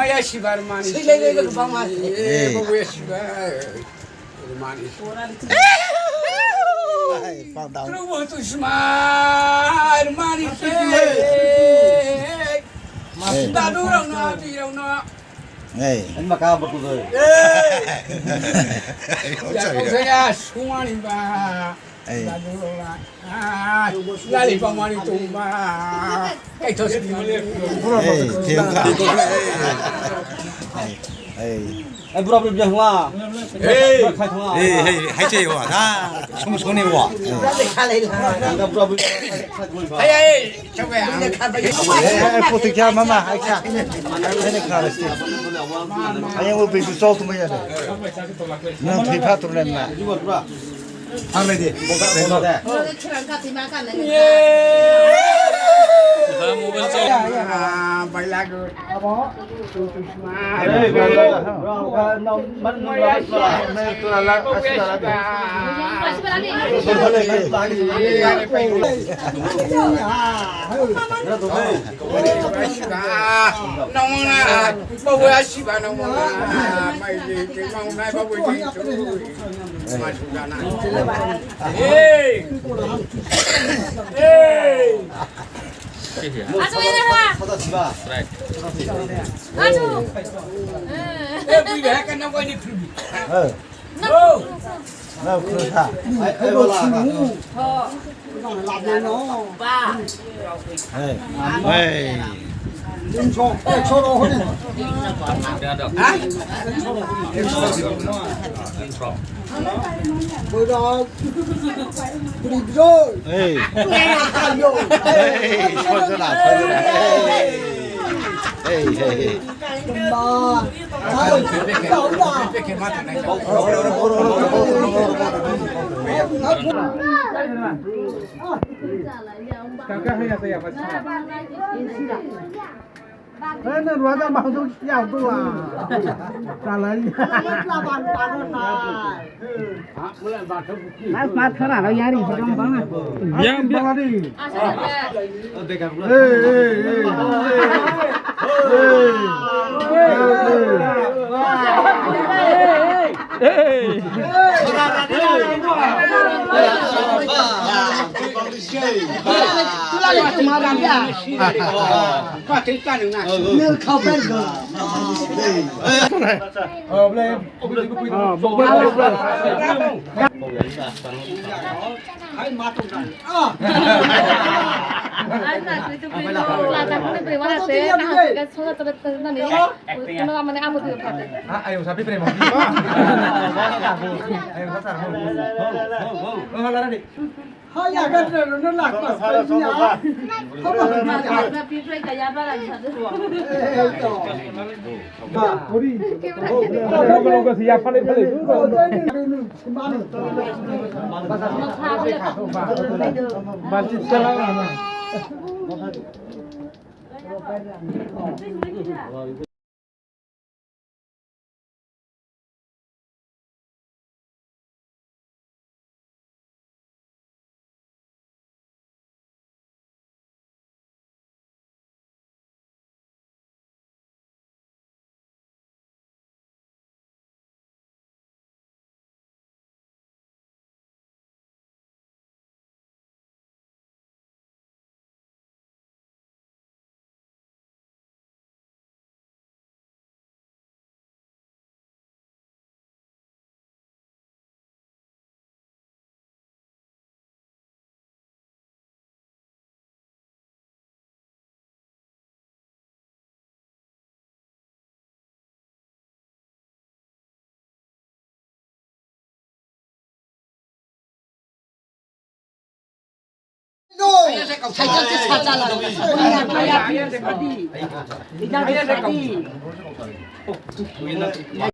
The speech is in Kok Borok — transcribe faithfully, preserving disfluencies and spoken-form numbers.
Ya sibar mani. Sui lai lai bang ma. Eh, eh. Babu ya sibar mani. Ai, pang dang. Rubo tu smar mani ke. Eh. Dadu rong no, ati rong no. Hey. Ini mah kabar tuh, tuh. Hey. Ya, kau saya sungani ba. Hey. Lalu lah. Ah, lali pamani tumba. Kaito sini. Hey, tiang ka. Hey. Hey. Eh, bro, bro, jangan lah. Hey. Hey, hey, hai cewek wa. Ha, sung sung ni wa. Ada bro, bro. Hey, hey. Eh, puti kya mama, ai kya. Ai ne kha rasti. Ai wo pe su so tu maya ne. No thai pha tu ne na. Ang le di. Bo ka de. Mobile chok. Ah, bai lagu. Hey! Hey! Asu, ini ha. Right. Asu. Eh, bui dah kan nak buat ni pribadi. Eh. No. No, kena. Ai, ai, wala. Ba. Hey. Hey. Hey. Hey, sojana, sojana. Hey. Hey, hey, hey. Kaka haya saya pasti. Eh, na ruada mau tu ya tu ah. Kalai. Mas mat khara lo yari, bang bang. Yang baladi. Hey, hey, hey. Hey. Hey. Ayo, sabi pre mo. Ayo, sa sar mo. Ho, ho, ho. Ho, ya, kan, no, no, no, la, pas, pas, ya. Ho, ho, ho. Ba, ori. Ho, ho, ho, ya, pale, pale. Balti chala.